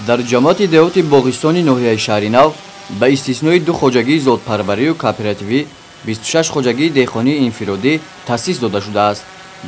Дар ҷамоати деҳоти Боғистони ноҳияи Шаҳринав ба истиснои ду хоҷагии зодпарварию кооперативӣ 26 хоҷагии деҳқонии инфиродӣ таъсис дода шудааст.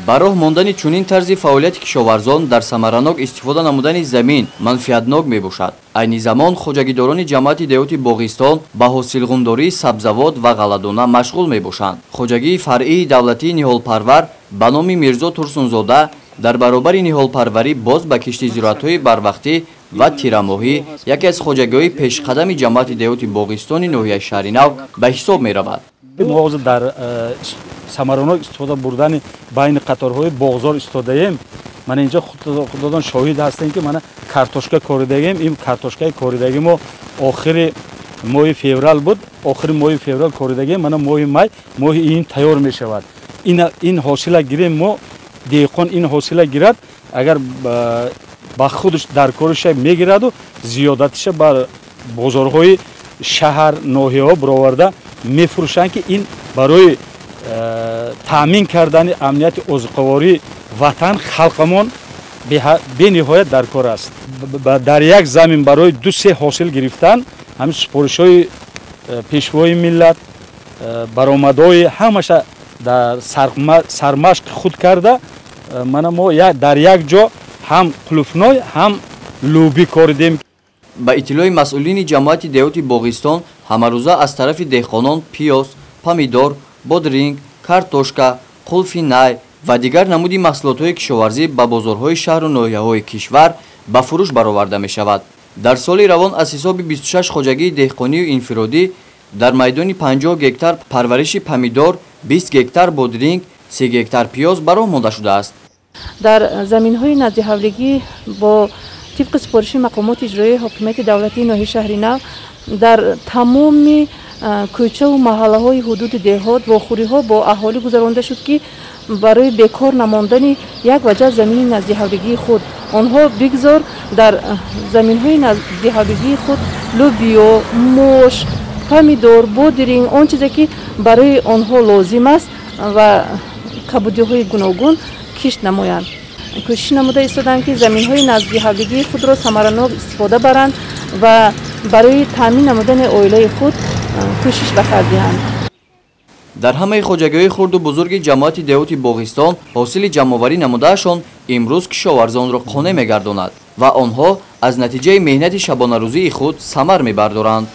Ба роҳ мондани чунин тарзи фаъолияти кишоварзон дар самаранок истифода намудани замин манфиатнок мебошад. Айни замон хоҷагидорони ҷамоати деҳоти Боғистон ба ҳосилғундории сабзавот ва ғалладона машғул мебошанд. Хоҷагии фаръии давлатии ниҳолпарвар ба номи Мирзо Турсунзода дар баробари ниҳолпарварӣ боз ба кишти зироатҳои барвақтӣ ва тирамоҳӣ яке аз хоҷагиҳои пешқадами ҷамоати деҳоти Боғистони ноҳияи Шаҳринав ба ҳисоб меравад. Мо ҳозир дар самаранок истифода бурдани байни қаторҳои боғзор истодаем. Мана инҷо худодон шоҳид ҳастем, ки мана картошка коридагем. Ин картошкаи коридаги мо охири моҳи феврал буд, охири моҳи феврал коридагем. Мана моҳи май, моҳи июн тайёр мешавад. Ин ҳосила гирем мо, деҳқон ин ҳосила гирад, агар ба худаш дар кориша мегираду зиёдатиша бар бозорҳои шаҳар, ноҳияҳо бароварда мефурӯшанд, ки ин барои таъмин кардани амнияти озуқавории ватан, халқамон бениҳоят дар кор аст. Дар як замин барои ду-се ҳосил гирифтан ҳамин супоришҳои пешвои миллат, баромадҳои ҳамаша дар сармашқи худ карда, мана мо дар як ҷо ҳам қулуфной, ҳам лӯбӣ коридем. Ба иттилои масъулини ҷамоати деҳоти Боғистон ҳамарӯза аз тарафи деҳқонон пиёз, помидор, бодринг, картошка, қулфи най ва дигар намуди маҳсулотҳои кишоварзӣ ба бозорҳои шаҳру ноҳияҳои кишвар ба фурӯш бароварда мешавад. Дар соли равон аз ҳисоби 26 хоҷагии деҳқонию инфиродӣ дар майдони 50 гектар парвариши помидор, 20 гектар бодринг, 3 гектар пиёз ба роҳ монда шудааст. Дар заминҳои наздиҳавлигӣ бо тибқи супориши мақомоти иҷроии ҳокимияти давлатии ноҳияи Шаҳринав дар тамоми кӯчаву маҳаллаҳои ҳудуди деҳот вохӯриҳо бо аҳолӣ гузаронда шуд, ки барои бекор намондани як ваҷа замини наздиҳавлигии худ онҳо бигзор дар заминҳои наздиҳавлигии худ лӯбиё, мош, помидор, бодринг, он чизе ки барои онҳо лозим аст ва кабудиҳои гуногун кишт намоянд. Кӯшиш намуда истоданд, ки заминҳои наздиҳавлигии худро самаранок истифода баранд ва барои таъмин намудани оилаи худ кӯшиш ба сар диҳанд. Дар ҳамаи хоҷагиҳои хурду бузурги ҷамоати деҳоти Боғистон ҳосили ҷамъоварӣ намудаашон имрӯз кишоварзонро қонеъ мегардонад ва онҳо аз натиҷаи меҳнати шабонарӯзии худ самар мебардоранд.